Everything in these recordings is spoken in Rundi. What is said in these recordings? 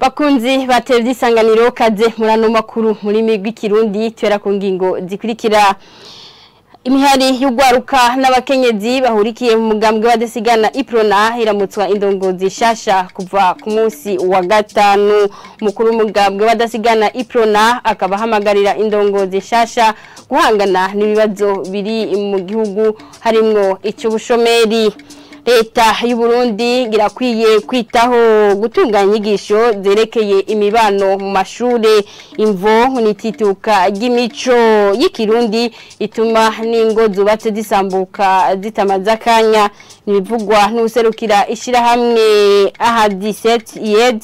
Bakunzi ba televiziyo Isanganiro kaze murano makuru muri migwi Kirundi twera ku ngingo zikurikira. Imihari y'ugwaruka n'abakenyezi bahurikiye mu mugambwe w'abadasigana Iprona iramutswa indongozi shasha kuva ku munsi wa gatanu. Mukuru w'umugambwe w'abadasigana Iprona akaba ahamagarira indongozi shasha guhangana n'ibibazo biri mu gihugu harimwo icy'ubushomeri. Leta y'u Burundi irakwiye kwitaho gutunganya inyigisho zerekeye imibano mu mashure. Imvo nitituka ry'imico y'ikirundi ituma n'ingo zubatse zisambuka zitamaze akanya, nibivugwa n'userukira ishirahamwe AHA17 IED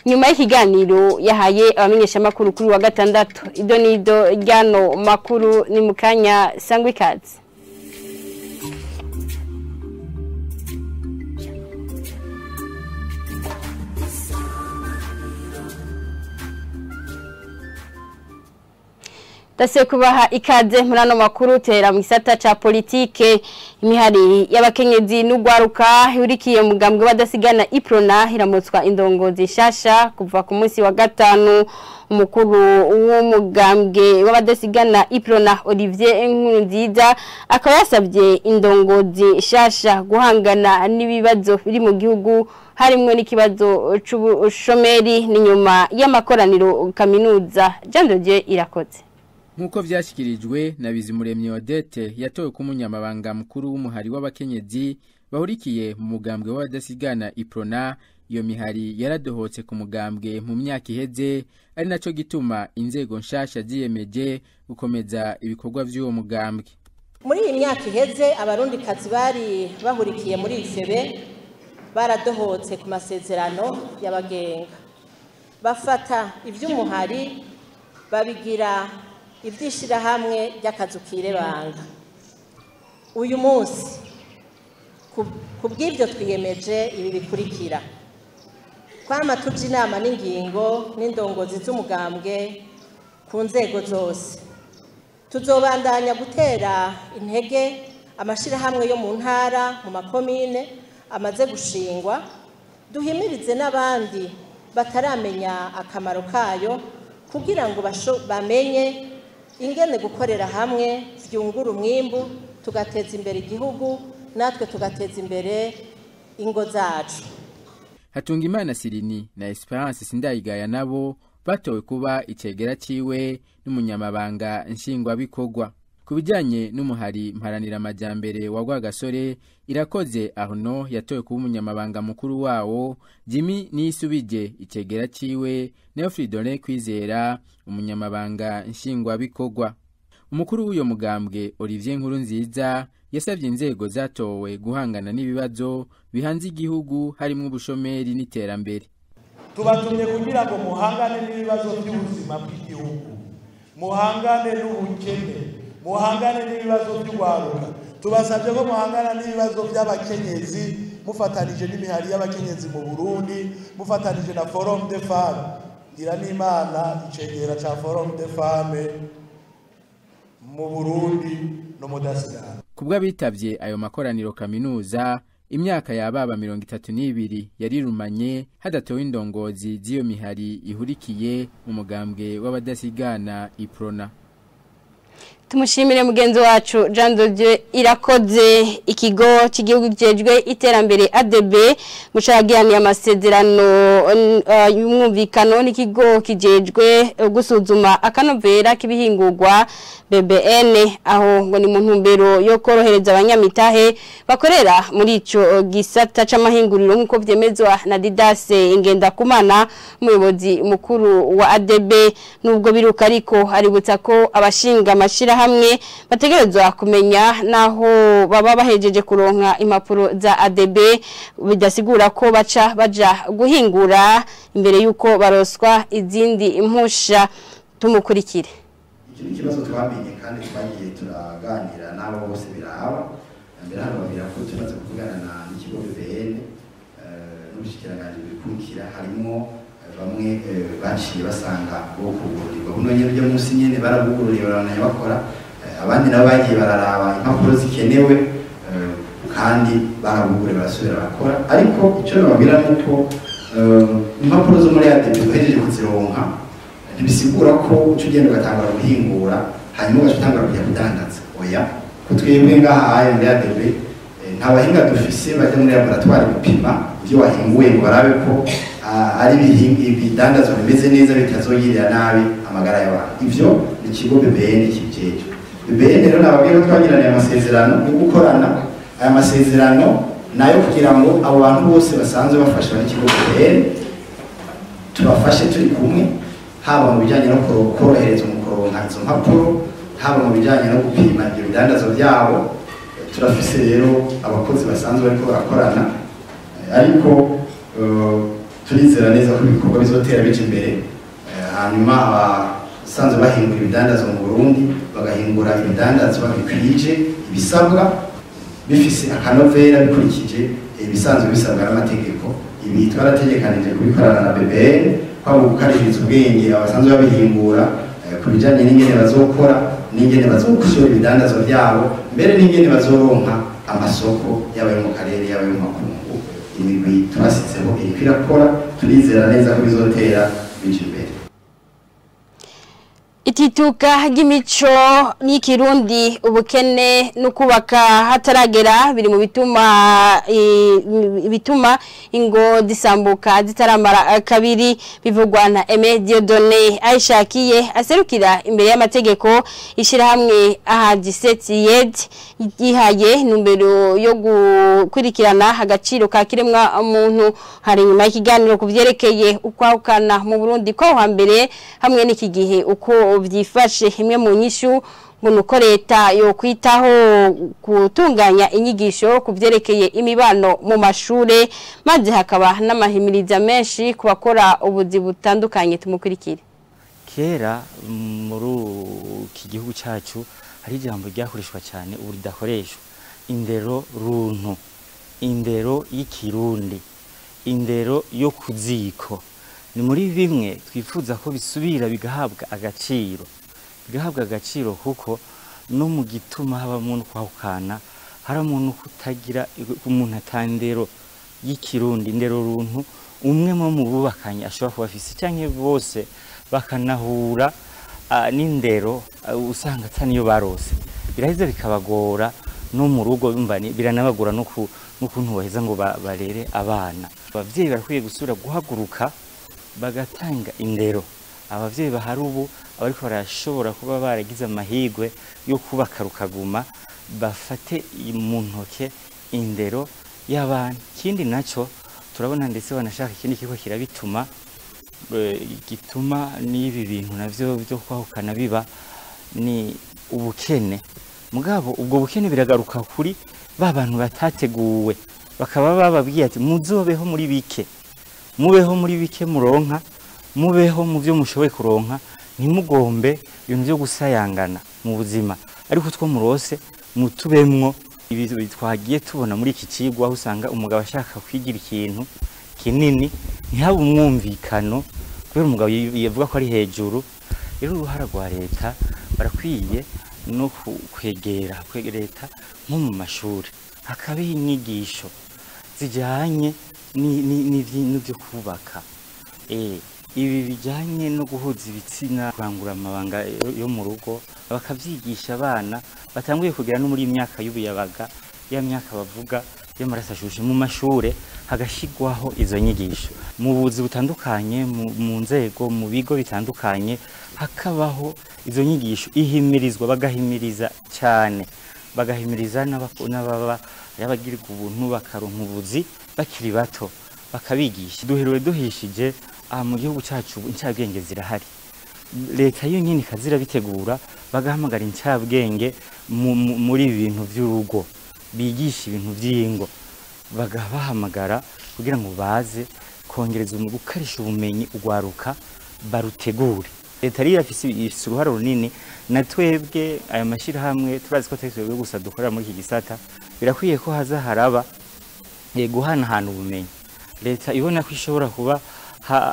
nyuma y'ikiganiro yahaye abamenyeshamakuru kuri wa gatandatu. Ido nido ryano makuru ni mukanya sangwa ikaze. Dase kubaha ikaze murano makuru tera mu gisata ca politike. Imihari y'abakenyezi n'ugwaruka ihurikiye mugambwe badasigana Iprona iramutswa indongozi shasha kuva ku munsi wa gatanu. Umukuru w'umugambwe w'abadasigana Iprona Olivier Nkurunziza akaba yasabye indongozi shasha guhangana n'ibibazo biri mu gihugu harimwo n'ikibazo c'ubushomeri. Ni nyuma y'amakoraniro kaminuza. Jean de Dieu Irakoze. Nkuko vyashikirijwe na Bizimuremyi Odette yatowe ku munyamabanga mukuru w'umuhari w'abakenyezi bahurikiye mu mugambwe w'abadasigana Iprona, iyo mihari yaradohotse ku mugambwe mu myaka iheze, ari naco gituma inzego nshasha ziyemeje gukomeza ibikorwa vy'uwo mugambwe. Muri iyi myaka iheze abarundikazi bari bahurikiye muri IFB baradohotse ku masezerano y'abagenga, bafata ivy'umuhari babigira ibyishirahamwe ry'akazu kirebanga. Uyu munsi kubw'ibyo twiyemeje ibi bikurikira: kwama tuja inama n'ingingo n'indongozi z'umugambwe ku nzego zose, tuzobandanya gutera intege amashirahamwe yo mu ntara, mu makomine amaze gushingwa, duhimirize n'abandi bataramenya akamaro kayo kugira ngo bamenye ingene gukorera hamwe vyungura umwimbu, tugateza imbere igihugu natwe tugateza imbere ingo zacu. Hatungimana Sirini na Esperance Sindayigaya nabo batowe kuba icegera ciwe n'umunyamabanga nshingwabikorwa. Ku bijanye n'umuhari mparanira amajambere wa Rwagasore, Irakoze Arno yatowe kuba umunyamabanga mukuru wawo, Jimmy Nisubije icegera ciwe, Neo Fridolin Kwizera umunyamabanga nshingwabikorwa. Umukuru w'uyo mugambwe Olivier Nkurunziza yasabye inzego zatowe guhangana n'ibibazo bihanze igihugu harimwo ubushomeri n'iterambere. Tubatumye kugira ngo muhangane n'ibibazo by'ubuzima bw'igihugu, muhangane n'ubukene, muhangane n'ibibazo by'ugwaruka. Tubasabye ko muhangana n'ibibazo by'abakenyezi mufatanije n'imihari y'abakenyezi mu Burundi, mufatanije na Forum des Femmes. Gira n'Imana icegera ca Forum des Femmes mu Burundi no mudasigana. Kubwa bitavye ayo makoraniro kaminuza, imyaka yababa 32 yarirumanye hadatowe indongozi z'iyo mihari ihurikiye mu mugambwe w'abadasigana Iprona. Tumushimire mugenzi wacu Jean de Dieu Irakoze. Ikigo cy'igihugu kijejwe iterambere ADB gucagirana amasezerano y'umwumvikano n'ikigo kijejwe gusuzuma akanovera k'ibihingurwa BBN, aho ngo ni mu ntumbero yo korohereza abanyamitahe bakorera muri ico gisata c'amahinguriro nkuko vyemezwa na Didase Ngendakumana umuyobozi mukuru wa ADB. Nubwo biruka ariko aributsa ko abashinga amashira hamwe bategerezwa kumenya naho baba bahejeje kuronka impapuro za ADB, bidasigura ko baca baja guhingura imbere yuko baroswa izindi impusha. Tumukurikire. Iki ni ikibazo twamenye kandi twagiye turaganira n'abo bose biraba. Mbere hano babira ko tumaze kuvugana n'ikigo BBN n'ubushikiranganji bikurikira, harimo bamwe baciye basanga bo kugurirwa buno nyene byo munsi nyene barabugururiye barananya bakora, abandi nabo bagiye bararaba impapuro zikenewe kandi barabugure barasubira bakora. Ariko icyo nababwira nuko Impapuro zo muri ADB uhejeje kuzironka ntibisigura ko uca ugenda ugatangura guhingura hanyuma ugaca utangura kujya kudandaza. Oya, ko twebwe ngaha muri ADB nta bahinga dufise bajya muri laboratoire gupima ibyo wahinguye ngo barabe ko ari ibidandazwa bimeze neza bitazogirira nabi amagara y'abantu. Ivyo ni ikigo BBN kibijejwe. BBN rero nababwiye ko twagiraniye amasezerano yo gukorana. Aya masezerano nayo kugira ngo abo bantu bose basanzwe bafashwa n'ikigo BBN tubafashe turi kumwe, haba mu bijyanye no korohereza mu kuronka izo mpapuro, haba mu bijyanye no gupima ibyo bidandazwa byabo. Turafise rero abakozi basanzwe bariko barakorana, ariko turizera neza ko ibikorwa bizotera bija imbere, hanyuma abasanzwe bahingura ibidandazwa mu Burundi bagahingura ibidandazwa bikwije ibisabwa, bifise akanovera, bikurikije ibisanzwe bisabwa n'amategeko. Ibi twarategekanije kubikorana na BBN, kwaba gukaririza ubwenge abasanzwe babihingura ku bijanye n'ingene bazokora, n'ingene bazokosora ibidandazwa byabo, mbere n'ingene bazoronka amasoko yaba ayo mu karere yaba ayo mu makungu. Imigwi twasizeho iriko irakora, turizera neza ko bizotera bija imbere. Itituka ry'imico n'ikirundi, ubukene no kubaka hataragera biri mu bituma ingo zisambuka zitaramara kabiri, bivugwa na Aimé Dieudonné Aishakiye aserukira imbere y'amategeko ishirahamwe AHA17 yihaye numbero yo gukurikirana agaciro ka kiremwa muntu. Hari nyuma y'ikiganiro kuvyerekeye ukwahukana mu Burundi ko hambere hamwe n'iki gihe uko byifashe. Imwe mu nyishu ngo nuko leta yo kwitaho gutunganya inyigisho kuvyerekeye imibano mu mashure, maze hakaba n'amahimiriza menshi ku bakora ubuzi butandukanye. Tumukurikire. Kera muri iki gihugu cyacu hari ijambo ryakoreshwa cyane ubu ridakoreshwa: indero runtu, indero y'ikirundi, indero yo kuziko. Ni muri bimwe twifuza ko bisubira bigahabwa agaciro, bigahabwa agaciro, kuko no mu gituma habamo no kwahukana hari umuntu kutagira umuntu atandero y'ikirundi, indero runtu umwe mu bubakanye ashobora kuba afise canke bose bakanahura n'indero usanga ataniyo barose, biraheza bikabagora no mu rugo, biranabagora no n'ukuntu baheza ngo barere abana. Abavyeyi barakwiye gusubira guhaguruka bagatanga indero. Abavyeyi bahari ubu abariko barashobora kuba baragize amahigwe yo kubaka rukaguma, bafate mu ntoke indero y'abana. Ikindi naco turabona ndetse banashaka ikindi kiko kirabituma gituma n'ibi bintu navyo byo kwahukana biba ni ubukene. Mugabo ubwo bukene biragaruka kuri ba bantu batateguwe, bakaba bababwiye ati muzobeho muri bike, mubeho muri bike muronka, mubeho mu byo mushoboye kuronka, ntimugombe ibintu byo gusayangana mu buzima, ariko two murose mutubemwo. Ibi twagiye tubona muri iki cigwa, aho usanga umugabo ashaka kwigira ikintu kinini ntihabe umwumvikano kubera umugabo yavuga ko ari hejuru. Rero uruhara rwa leta barakwiye no kwegera leta nko mu mashuri hakabaho inyigisho zijyanye n'ibyo kubaka, ibi bijyanye no guhuza ibitsina, kurangura amabanga yo mu rugo, bakabyigisha abana batanguye kugera no muri imyaka y'ubuyabaga, ya myaka bavuga y'amaraso ashushe. Mu mashure hagashigwaho izo nyigisho, mu buzi butandukanye, mu nzego, mu bigo bitandukanye hakabaho izo nyigisho, ihimirizwa, bagahimiriza cyane, bagahimiriza n'ababa yabagirwa ubuntu bakaronka ubuzi bakiri bato, bakabigisha. Duheruwe duhishije mu gihugu cyacu incabwenge zirahari, leta yo nyine ikazirabitegura, bagahamagara incabwenge muri ibintu by'urugo, bigisha ibintu by'ingo, bagabahamagara kugira ngo baze kongereza gukarisha ubumenyi ugwaruka barutegure. Leta rero ifise uruhare runini, na twebwe aya mashyirahamwe turazi ko atari twebwe gusa dukorera muri iki gisata, birakwiye ko haza haraba guhanahana ubumenyi. Leta ibona ko ishobora kuba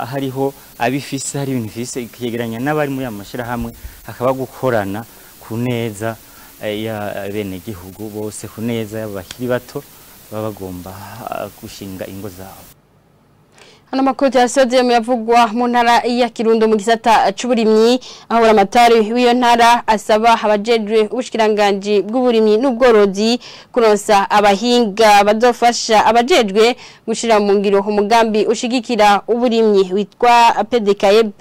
hariho abifise, hari ibintu ifise, ikegeranya n'abari muri aya mashyirahamwe, hakaba gukorana ku neza ya bene gihugu bose, ku neza y'abakiri bato baba bagomba gushinga ingo zabo. Hano makuru yasoze muyavugwa mu ntara ya Kirundo mu gisata c'uburimyi, aho buramatari w'iyo ntara asaba abajejwe ubushikiranganji bw'uburimyi n'ubworozi kuronsa abahinga bazofasha abajejwe gushira mu ngiro umugambi ushigikira uburimyi witwa PDKB,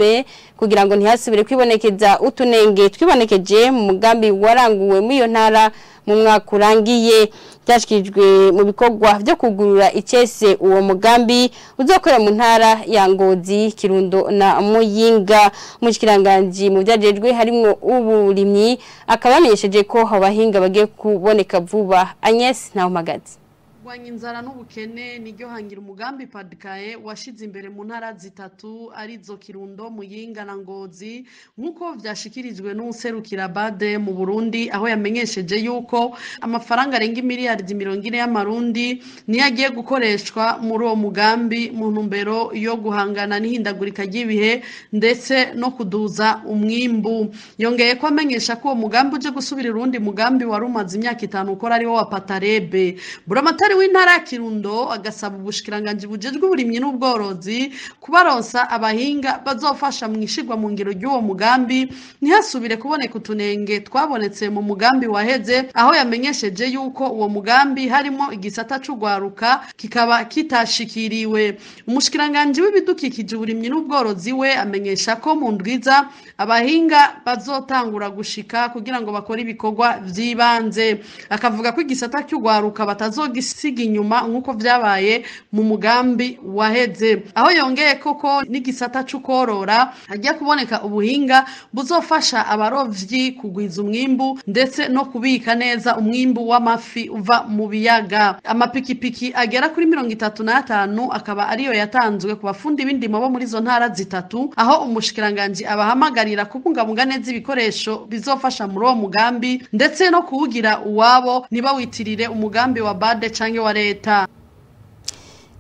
kugira ngo ntihasubire kwibonekeza utunenge twibonekeje mu mugambi waranguwe mu iyo ntara mu mwaka urangiye. Byashikirijwe mu bikorwa byo kugurura icese uwo mugambi uzokora mu ntara ya Ngozi, Kirundo na Muyinga. Umushikiranganje mu byajejwe harimo uburimyi akaba yamenyesheje ko abahinga bagiye kuboneka vuba. Agnes Ntahomagazi. Kurwanya inzara n'ubukene niryo hangira umugambi PADCAE washize imbere mu ntara zitatu arizo Kirundo, Muyinga na Ngozi, nk'uko vyashikirijwe n'uwuserukira BAD mu Burundi, aho yamenyesheje yuko amafaranga arenga imiliyaridi 40 y'amarundi niyo agiye gukoreshwa muri uwo mugambi mu ntumbero yo guhangana n'ihindagurika ry'ibihe ndetse no kuduza umwimbu. Yongeye ko amenyesha ko uwo mugambi uje gusubira urundi mugambi wari umaze imyaka 5 ukora, ariwo wa Patarebe. Buramatari w'intara ya Kirundo agasaba ubushikiranganji bujejwe uburimyi n'ubworozi kubaronsa abahinga bazofasha mu ishigwa mu ngiro ry'uwo mugambi, ntihasubire kuboneka utunenge twabonetse mu mugambi waheze, aho yamenyesheje yuko uwo mugambi harimo igisata c'ugwaruka kikaba kitashikiriwe. Umushikiranganji w'ibidukikije, uburimyi n'ubworozi we amenyesha ko mu ndwiza abahinga bazotangura gushika kugira ngo bakore ibikorwa vy'ibanze, akavuga ko igisata c'ugwaruka batazogisiga inyuma nk'uko vyabaye mu mugambi waheze, aho yongeye koko n'igisata c'ukorora hagiye kuboneka ubuhinga buzofasha abarovyi kugwiza umwimbu ndetse no kubika neza umwimbu w'amafi uva mu biyaga. Amapikipiki agera kuri 35 akaba ariyo yatanzwe ku bafundi b'indimo bo muri izo ntara zitatu, aho umushikiranganji abahamagarira kubungabunga neza ibikoresho bizofasha muri uwo mugambi ndetse no kuwugira uwabo, ntibawitirire umugambi wa BAD canke wa leta.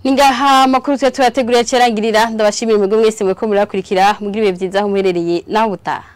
Ningaha makuru tuyateguriye cyarangirira, ndabashimira mwebwe mwese mwe ko murakurikira, mugira ibihe byiza aho muherereye naho butaha.